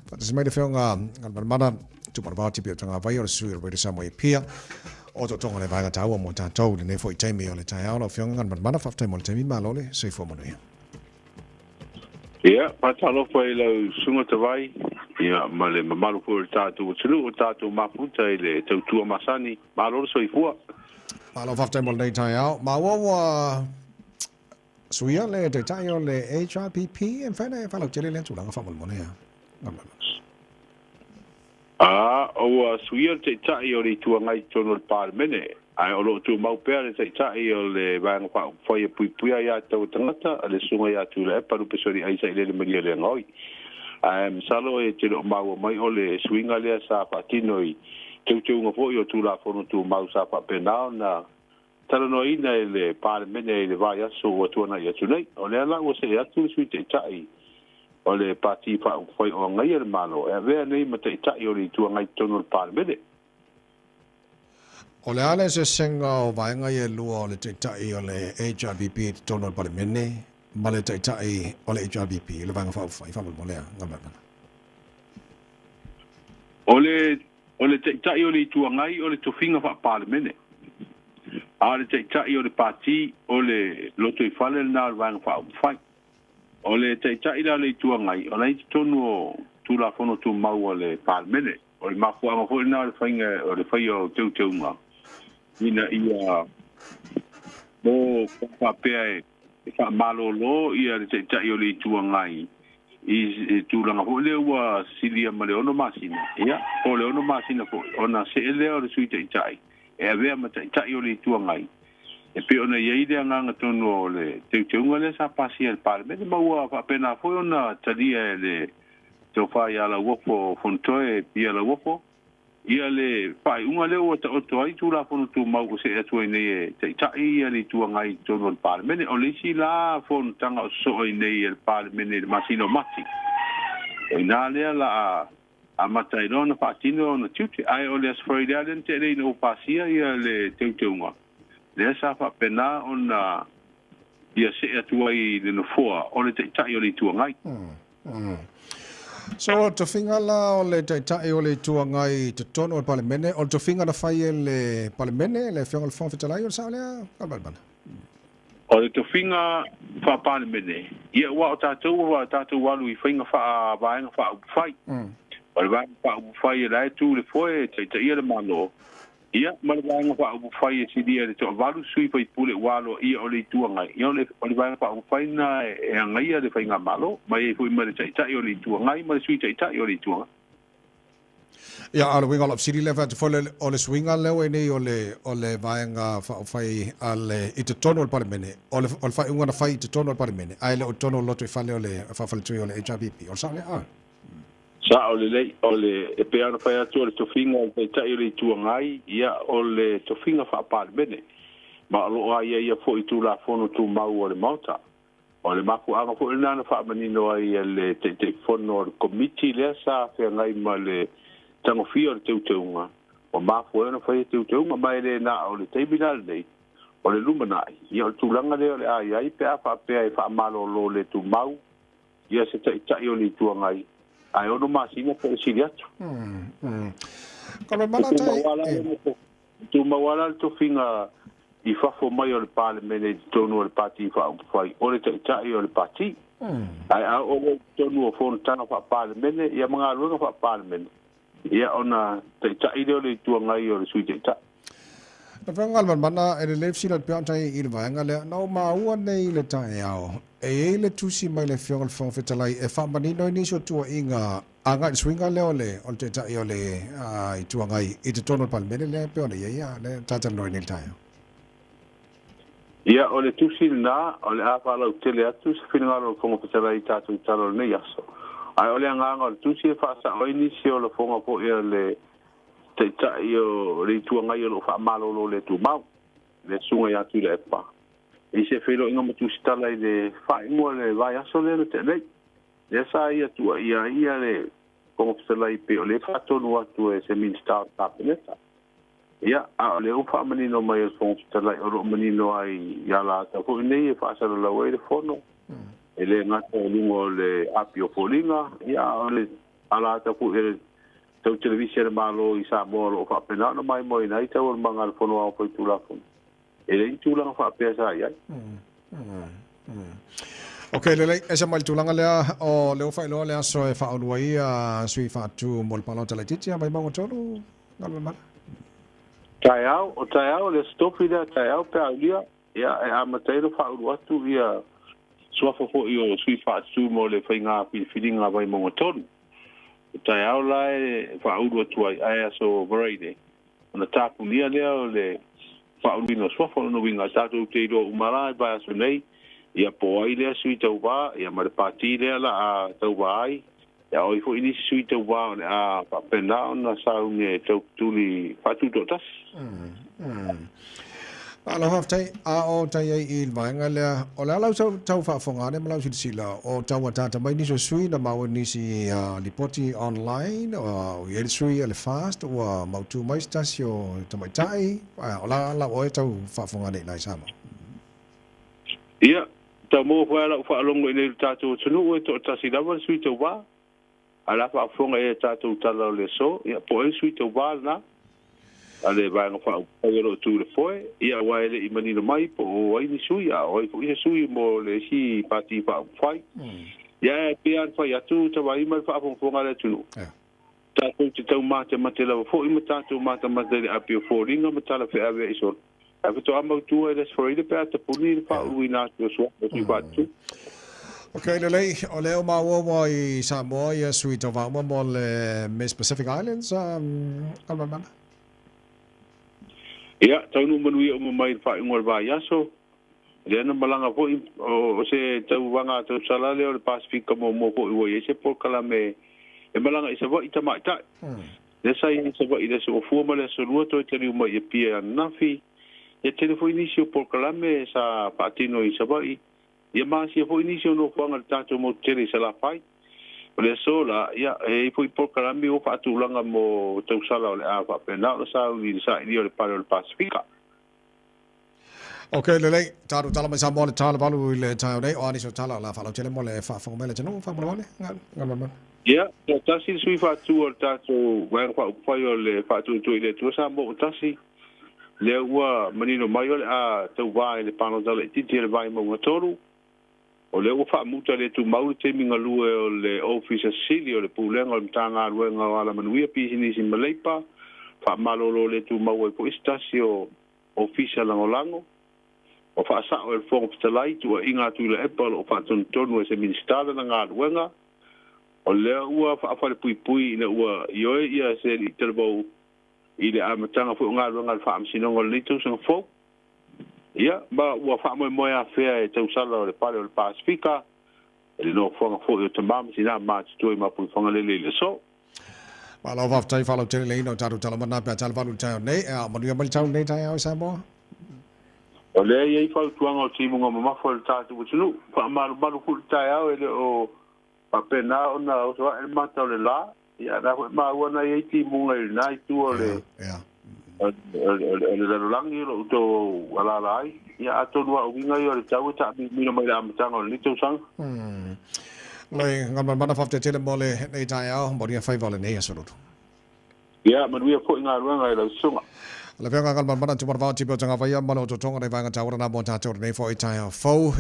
Faatasi mai le Afioga Galumalemana Tupuanavao Tipi o Tagavai o le sui o le Radio Samoa i Apia o tootoga le vaega taua mo tatou i lenei foi taimi o le taeao. Lau Afioga Galumalemana, faafetai mo le taimi, malo le soifua manuia. Ia, faatalofa i lau susuga Tavai, ia, ma le mamalu foi o le tatou atunuu, o tatou mafuta i le tautua masani. Malo le soifua. Malo faafetai mo lenei taeao. Maua ua suia le taitai o le HRPP e mafai ona e faalautele lea tulaga faamolemole a. A, ua suia le Taitai o le Itu Agai i totonu o le Palemene, ae o lo o tumau pea le Taitai o le Vaega Faaupufai e Puipuia Aia Tatau a Tagata, le Susuga ia Tuilaepa Lupesoli Aisa Ilele Malielegaoi. Ae masalo e te le o maua mai o le suiga lea sa faatino i teuteuga foi o Tulafono Tumau sa faapena ona talanoaina e le Palemene i le vaiaso ua tuanai atu nei. O lea la ua see atu le Sui Taitai o le Pati Faaupufai o Agaia le Malo e avea nei ma Taitai o le Itu Agai i totonu o le Palemene. O le a le eseesega o vaega ia e lua o le Taitai o le HRPP i totonu o le Palemene ma le Taitai o le HRPP i le Vaega Faaupufai? Faamolemole a Galumalemana. O le O le Taitai o le Itu Agai o le tofiga faa-Palemene, a o le Taitai o le Pati o le lotoifale lena o le Vaega Faaupufai. O le Taitai la o le Itu Agai, o la e i totonu o Tulafono Tumau a le Palemene. O le mafuaaga foi lena o le faiga o le faia o teuteuga ina ia mo faapea e faamalolo le Taitai o le Itu Agai i tulaga foi lea ua silia ma le 6 masina, ia, po o le 6 masina foi, ona see lea o le Sui Taitai e avea ma Taitai o le Itu Agai, e pei ona i ai le agaga tonu o le teuteuga lea sa pasia e le Palemene, ma ua faapena foi ona talia e le Tofa ia Lauofo Fonotoe Pia Lauofo. Ia le faaiuga lea ua taoto ai Tulafono Tumau ua see atu ai nei e taitai ia le Itu Agai i totonu o le Palemene. O le isi la fonotaga o sosoo ai nei e le Palemene i le masina o Mati, o ina lea la a amata ai loa ona faatino ona tiute. Ae o le Aso Faraile lava lea na tea nei ina ua pasia ia le teuteuga, lea sa faapena ona ia see atu ai i le Nofoa o le Taitai o le Itu Agai. So, tofiga la o le Taitai o le Itu Agai i totonu o le Palemene, o le tofiga na fai e le Palemene, le Afioga i le Fofoga Fetalai, o le sao lea, Galumalemana? O le tofiga faa-Palemene, ia aua o tatou ua tatou alu i faiga faa-Vaega Faaupufai. O le Vaega Faaupufai o la e tu i le foe e taitaia le Malo, Ia, ma le Vaega Faaupufai e silia i le toavalu sui faipule ua aloaia o le Itu Agai, ia o le, o le Vaega Faaupufai lena e agaia le Faigamalo, ma e i ai foi ma le Taitai o le Itu Agai ma le Sui Taitai o le Itu Agai. Ia, a o le uiga o lau fesili lea, fai atu foi o le suiga lea ua i nei o le, o le Vaega Faaupufai a le, i totonu o le Palemene, o le, o le faaiuga na fai i totonu o le Palemene, ae le o totonu o le lotoifale o le faafaletui o le HRPP. O le sao lea? A. Sao lelei, o le, e pei ona fai atu o le tofiga o le Taitai o le Itu Agai, ia, o le tofiga faa-Palemene, ma o lo o aiaia foi i Tulafono Tumau a le Maota. O le mafuaaga foi lena na faamanino ai e le Taitaifono o le Komiti lea sa feagai ma le tagofia o le teuteuga, ua mafua ai ona faia teuteuga, ma e le na o le taimi la lenei, o le lumanai, ia, o le tulaga lea o le a i ai pe a faapea e faamalolo le tumau ia se Taitai o le Itu Agai, ae ono masina po o sili atu. Ka le mana tai. Tumau lava le tofiga i fafo mai o le Palemene i totonu o le Pati Faaupufai, o le Taitai o le Pati. Ae a oo loa i totonu o fonotaga faa-Palemene ia ma galuega faa-Palemene, ia ona Taitai lea o le Itu Agai o le Sui Taitai. Na whanga le mana e le leif sila pe tai i le vaega lea na o maua nei le taeao e i ai le tusi mai le Afioga i le Fofoga Fetalai e faamanino ai nisi o tuuaiga agai i le suiga lea o le o le Taitai o le Itu Agai i totonu o le Palemene lea e pei ona i ai a lea talatalanoa ai nei i le taeao. Ia, o le tusi lena, o le a faalautele atu se finagalo o le Fofoga Fetalai i tatou tala o lenei aso. Ae o le agaga o le tusi e faasao ai nisi o lafoga foi a le Taitai o le Itu Agai o lo o faamalolo le tumau, le Susuga ia Tuilaepa, i se feiloaiga ma tusitala i le faaiuga o le vaiaso lea na tea nei. Lea sa ia tuuaia ai ia le Fofoga Fetalai pei o lea e faatonu atu e se Minisita o le Kapeneta. Ia, a o lea ua faamanino mai e le Fofoga Fetalai o lo o manino ai ia latou foi nei e faasalalau ai le fono, e le gata i luga o le api o foliga, ia a o le ala ata fo'i e tau televisi a le Malo i Samoa o lo'o fa'apena ona maimoaina ai taualumaga a le Fono Aoao Faitulafono. E leai ni tulaga fa'apea sa i ai. Ok, lelei, ese mai le tulaga lea o le ua faailoa le aso e faaulu ai sui faatu mo le palota laitiiti a Vaimauga 3, Galumalemana. Taeao, o taeao le Aso Tofi lea taeao pe a aulia, ia e amata ai ona faaulu atu ia suafa foi o sui faatu mo le faiga filifiliga a Vaimauga 3. O taeao la e faaulu atu ai, ae aso Varaile ona tapunia lea o le faauluina o suafa. O lona uiga tatou te iloa uma la i vaiaso nei, ia po o ai lea sui tauvā, ia ma le pati lea la a tauvā ai, ia o ai foi nisi sui tauvā o le a faapena ona sauni e tauputuli faatutoatasi. Malo faafetai. A o tai ai i le vaega lea, o le a lau tau faafofoga ane ma lau silasila o tau ataata mai nisi o sui na maua i nisi lipoti online, o i ai le sui a le FAST ua mautu mai se tasi o tamaitai, o le a lau oe tau faafofoga ane i ina i Samoa? Ia, tau maua foi lava lau faalogo i nei i lo tatou atunuu e toatasi lava le sui tauvā. A o le a faafofoga i ai a tatou tala o le aso, ia, po o ai le sui tauvā lena a le Vaega Faaupufai o lo o tu i le foe, ia, aua e le i manino mai po o ai ni sui, a o ai foi se sui mo le isi Pati Faaupufai. Ia, ae pei lava ona fai atu, tavaima le faafogafoga a le atunuu. Tatou te taumatemate lava foi ma tatou matamata i le api o foliga ma tala feaveai solo. Ae faatoa mautu ai le Aso Faraile pe a tapuni le faauluina atu o suafa o sui faatutu. Ok, lelei, o lea ua maua ua i Samoa ia sui tauva uma mo le Miss Pacific Islands, Galumalemana? Ia, taunuu manuia uma mai i le faaiuga o le vaiaso. Lea na malaga foi, o se tauvaga tausala lea o le Pasefika muamua foi ua i ai se polokalame e malaga i Savaii tamaitai. Lea sa i ai i Savaii i le aso Gafua ma le aso Lua toe taliu mai i Apia ananafi. Ia tele foi nisi o polokalame sa faatino i Savaii. Ia ma asia foi nisi o nofoaga i le tatou motu tele i Salafai. O le aso la, ia, e i ai foi polokalame ua faatulaga mo tausala o le a faapena ona sauni i le sailia o le pale o le Pasefika. Ok, lelei. Tatou tala mai Samoa le tala valu i le taeao nei. O a nisi o tala o le a faalautele mo le faafofoga mai a le atunuu faamolemole. Galumalemana. Ia, toatasi le sui faatu o le tatou Vaega Faaupufai o le Faatuatua i le Atua Samoa ua tasi, lea ua manino mai o le a tauvā i le palota laitiiti a le Vaimauga 3. O lea ua faamuta le tumau le taimi galue o le Ofisa Sili o le Pulega o le Matagaluega o Alamanuia, Pisinisi ma Leipa, faamalolo le tumau ai foi se tasi o Ofisa Lagolago. Ua faasao e le Fofoga Fetalai tuuaiga a Tuilaepa o lo o faatonutonu e se Minisita lana galuega. O lea ua faafalepuipui ina ua ioe ia se alii talavou i le amataga foi o galuega a le Faamasinoga o lenei tausaga fou. Ia, ma ua faamoemoe afea e tausala o le pale o le Pasefika, e le nofoaga foi o tama ma tinā matutua i Mapuifagalele i le aso. Malo faafetai faalauteleina o tatou tala mana pe a tala valu i le taeao nei. Ea, manuia mai le tau lenei taeao i Samoa. O lea e i ai fautuaga o timuga mamafa o le tatou atunuu. Faamalumalu foi le taeao e le o faapena ona oso ae le mata o le la. Ia, na foi maua na i ai timuga i lena itu o le o le lalolagi o lo o outou alaala ai. Ia, atonu a o uiga ia o le tau e taamilomilo mai le amataga o lenei tausaga. Lei, Galumalemana faafetai tele mo lenei taeao, manuia faiva o lenei aso lotu. Ia, manuia foi galuega i lau susuga. Le Afioga Galumalemana Tumanavao Tipe o Tagavaia ma le otootoga nei vaega taua lena mo tatou lenei foi taeao fou.